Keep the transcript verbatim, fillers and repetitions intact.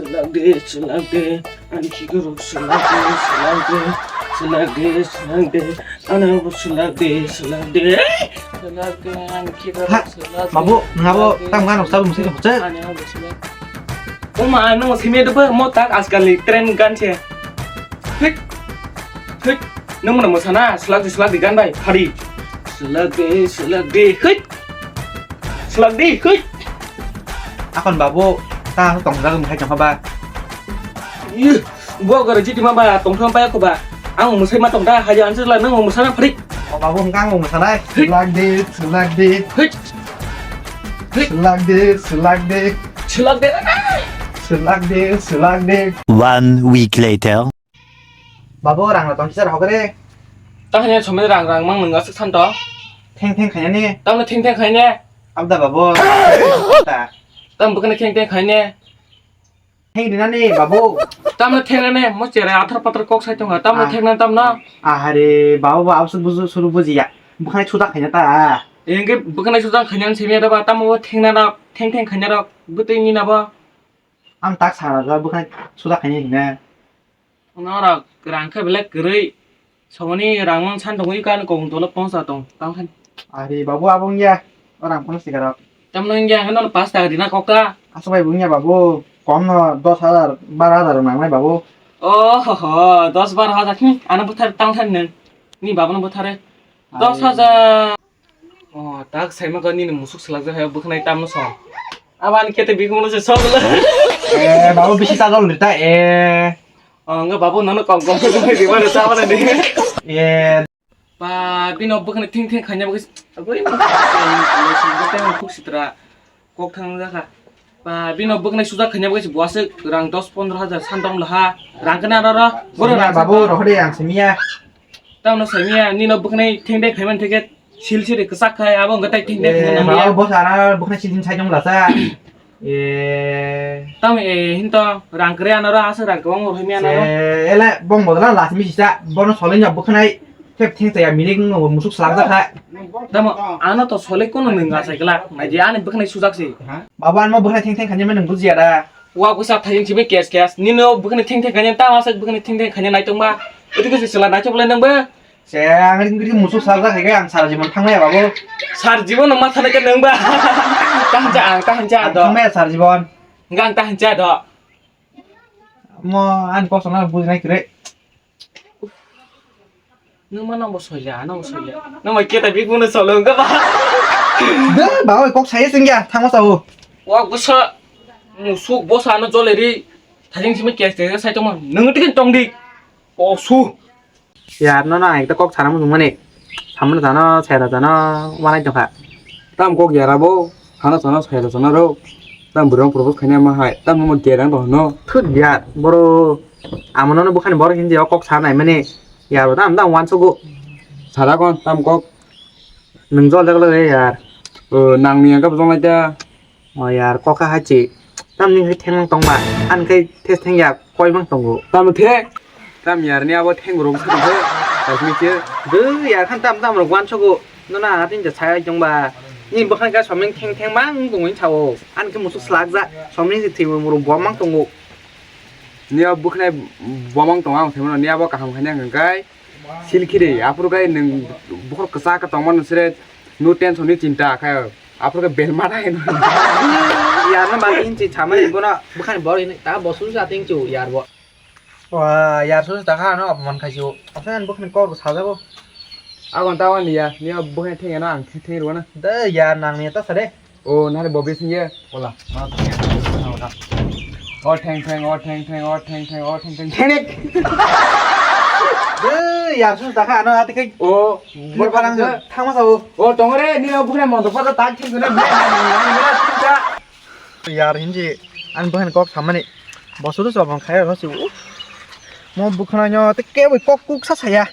Selak de, selak de, ani khikrok selak de, selak de, selak de, selak de, ani abo selak de, selak de, selak de, ani khikrok selak de. Babu, nwng abo tam gan rok sabu musi hokse? Ani abo selak. O ma, nwng simi de ba, mo tak ajkal ni trend gan se. Hit, hit, nwng mano mosa na, selak de, selak de gan bai, phari. Selak de, selak de, hit. Selak di, hui. Akon babu, ta tong jaga hai tong ba. Ih, bo gora jiti ma ba, tong thang ba ko ba. Ang musai ma tong da, haja answer la nang musana phari. O babu, hwnkha ang musanai. Hui. Selak di, selak di. Hui. Hui. Selak di, selak di. Selak di. Selak di, selak di. One week later. Babu, rang rok tong kisa rok re. Tang hanya somai rang rang mang nung asuk san to. Theng theng khaina ni. Tang theng theng khaina. Abda babu. Ta. Tang bukana theng theng khaina. Theng rina ni babu. Tang theng rina ni mo chere athar pathar kok sai tong ha. Tang theng na tam na. Ahare babu ba absu buzu suru bujiya. Bukana chuta khaina ta. Engke bukana chuta khaina simi da ba tamo theng na na theng theng khaina rok butui ni na ba. Ang tak sa ra bukana chuta khaina hina. Norok rang khe belai kwrwi. Somoni rang mang san tongwi kan kong tolo pongsa tong tang khan. Ari babu abo wngya. O rang phano sigarok. Tamno wngya hano pas taka rina kokta. Aswk bai wngya babu. Kom no dos hajar, baro hajar nangnai babu. Oh ho ho, dos baro hajar. Hmm, ano buthar tang than nang. Ni babu no buthare. Dos hajar. Oh, tak saima kau nini musuk selak jak hai bwkhanai tamno song. Abani kete bikung no se song le. Eh, babu bisi ta dol rita eh. Oh, enggak babu nono kok gom gom di mana ta mana di. Eh. Ba bino bwkhanai thing thing khanya bwkha. Agoi. Bwkhanai sitra. Kok thang jakha. Ba bino bwkhanai suja khanya bwkha bo aswk rang dos pondro hajar san tong laha. Rang kana ro ro. Goro rang babu rohde ang simiya. Tamno saimiya, nino bwkhanai thengdai khaiman theke sil siri kwchak khai, abo wngkha tai thengdai khaiman nangya. Babu boss ara bwkhanai sil siri sai tong lasa. Eh. Tamo eh hinto rang kwrwi anoro aswk rang kwbang bo phaimya anoro. Eh, ele bong bodol la simi sisa, bono solingya bwkhanai thep theng chaya milik no musuk salak jakha. Tamo ano to solai kono nung asai glak, naidi ani bwkhanai sujak si. Babu anmo bwkhanai theng theng khanya mani nung bujiya da. Wa kusa thayung chibai kes kes. Nino bwkhani theng theng khanya ta masa bwkhani theng theng khanya nai tongma. Oti kusa sila nai tongla nang ba. Se ang ring ring musuk salda khai ang sara jibon thangnai babu. Sar jibon ma thana ke nang ba. Tahan cha ang tahan cha do. Thangnai sar jibon. Enggak tahan cha do. Mo an kosong na bujnai kre. Nung ma nang bo soya, nang bo soya. Nang bai keta bik mano solo wngkha ba. De, ba oi kok saya singya, thangma sao. Wa gusa musuk bo sano jole ri. Thajing simi kes kes sai tongma. Nung tikin tong di. O su. Ya, no na ekta kok sana mujung mani. Samna jano, sera jano, wanai tongkha. Tam kok yara bo, hano sano, sera sano ro. Tam burung propose khaina ma hai. Tam mo gerang to no. Thut ya, boro. Amo nono bukhani borok hinji o kok sa nai mani. Yaro tam tam wansugo. Sara kon tam kok. Nung jol jak lagre yar. O nang ni ang kap jong lai ta. O yar kok ka hachi. Tam ni hai thengmang tong ba. An kai thes theng ya koi mang tongo. Tam the. Tam yar ni abo theng rong theng the. Kasmi che. De yar khan tam tam rok wansugo. Nono ang tin ja sai jong ba. Ni bukhani ka someng theng theng mang tongoi sao. An ke musuk slak ja. Someng si thwi muru bom mang tongo. Niya bwkhnai bomang tongo ang saimano niya bo kaham khaina hwnkhe sil khiri aphuru khe nwng bukhuk kwchak khe tongmani sre no tension ni chinta khe aphuru khe belma nai. Yarno ba inchi chamani bono bwkhani bor ini ta bo suru sa ting chu yar bo. Wa yar suru ta kha no apman khai chu. Asan bwkhani kok sajago. Agon ta wan ya niya bwkhani thengya no ang theng rwana. De yar nang niya ta sare. O nare bo bising ye. Ola. O theng theng, o theng theng, o theng theng, o theng theng. Thenek. De yar su ta kha no ati kai. O. Bor phalang thangma sao. O tongre ni o bukre mon to pata tak theng na. Yar hinji an buhan kok samani. Bosu to sobong khai ro si. Mo bukhna nyo te ke kok kuk sa saya.